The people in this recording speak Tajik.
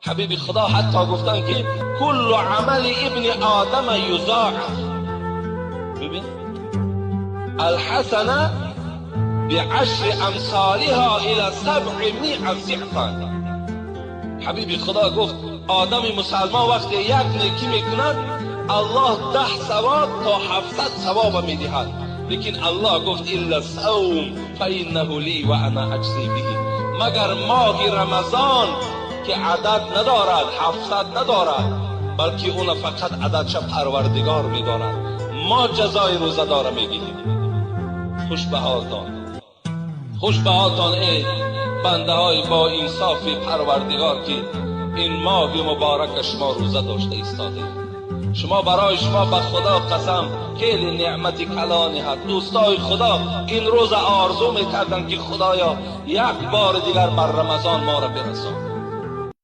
Ҳабиби Худо ҳатто гуфтанд, ки كل عمل ابن آدم يضاعف. Бибин, الحسنة بعشر أمثالها إلى 700 ضعفا. Ҳабиби Худо гуфт: одами мусалмон вақте як некӣ мекунад, Аллоҳ 10 савоб то 700 савоба медиҳад. Лекин Аллоҳ гуфт: إلا الصوم فإنه لي وأنا أجزي به. Магар моҳи Рамазон, ки адад надорад, 700 надорад, балки уна фақат ададша Парвардигор медонад. Мо ҷазои рӯзадора медиҳем. Хуш ба ҳолтон, хуш ба ҳолтон, эй бандаҳои бо инсофи Парвардигор, ки ин моҳи муборака шумо рӯза дошта истодаед. Шумо, барои шумо ба Худо қасам, хеле неъмати калоне ҳаст. Дӯстои Худо ин рӯза орзу мекарданд, ки Худоё, як бори дигар бар Рамазон моро бирасон.